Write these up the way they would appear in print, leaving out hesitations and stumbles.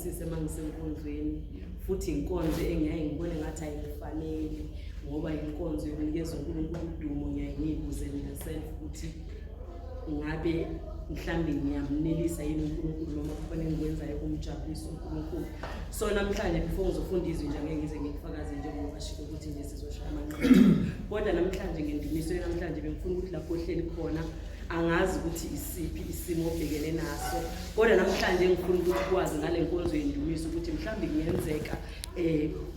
ingibusise uma ngisenkonzweni, futhi inkonzo engiyaye ngibone ngathi ayingifaneli, ngoba inkonzo yokunikeza uNkulunkulu udumo. Ngiyaye ngiyibuze mina self ukuthi ngabe mhlambe ngiyamnelisa yini uNkulunkulu, noma kufanele ngikwenzayo kumjabulisa uNkulunkulu. So namhlanje, before ngizofunda izwi nje, angeke ngize ngikufakaze njengoba shilo ukuthi nje sizoshaya amanqaku, kodwa namhlanje ngendumiso namhlanje bengifuna ukuthi lapho ohleli khona, angazi ukuthi isiphi isimo obhekene naso, kodwa namhlanje ngifuna ukuthi ukwazi ngale nkonzo yendumiso ukuthi mhlawumbe kungenzeka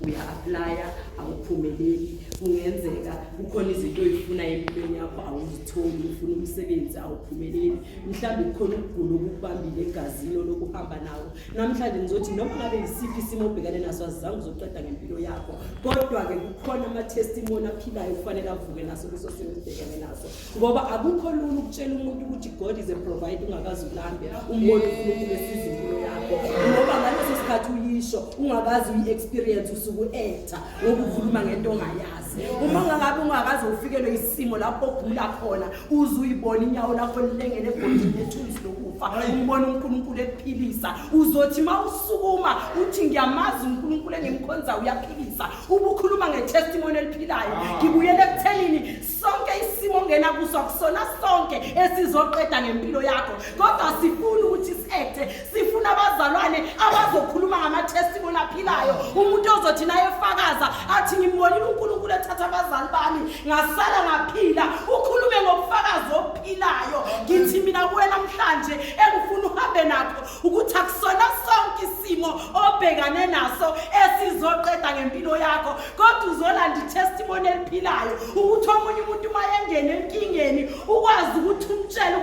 uya-applya, awuphumeleli. Kungenzeka kukhona izinto oyifunayo empilweni yakho, awuzitholi. Ufuna umsebenzi, awuphumeleli. Mhlawumbe kukhona ukugula okukubambile egazini olokuhamba nawo. Namhlanje ngizothi noma ngabe yisiphi isimo obhekane naso, azizange uzoqeda ngempilo yakho, kodwa-ke kukhona ama-testimony aphilayo kufanele avuke naso leso simo esibhekene naso, ngoba akukho lula ukutshela umuntu ukuthi God is a provider ungakaze ulambe umbone uNkulunkulu esiza impilo yakho, ngoba ngaleso sikhathi uyisho ungakaze uyi-experience, usuke u-acta ngoba ukhuluma ngento ongayazi. Uma ungangabe ungakaze ufikelwe isimo lapho ogula khona, uze uyibone inyawo lakho lilengele egodini lethunzi lokufa, umbone uNkulunkulu ekuphilisa, uzothi uma usukuma uthi, "Ngiyamazi uNkulunkulu engimkhonzayo, uyaphilisa." Ubukhuluma nge-testimony eliphilayo. Ngibuyele ekuthenini sonke isimo ongena kuso akusona sonke esizoqeda ngempilo yakho, kodwa sifuna ukuthi si-acte. Sifuna abazalwane abazokhuluma ngama-testimony aphilayo, umuntu ozothi naye efakaza athi, "Ngimbonile uNkulunkulu ethatha abazali bami, ngasala ngaphila." Ukhulume ngobufakazi obuphilayo. Ngithi mina kuwe namhlanje, engifuna uhambe nakho ukuthi akusona sonke isimo obhekane naso esizoqeda ngempilo yakho, kodwa uzolanda i-testimony eliphilayo, ukuthi omunye umuntu uma engene enkingeni ukwazi ukuthi umtshele.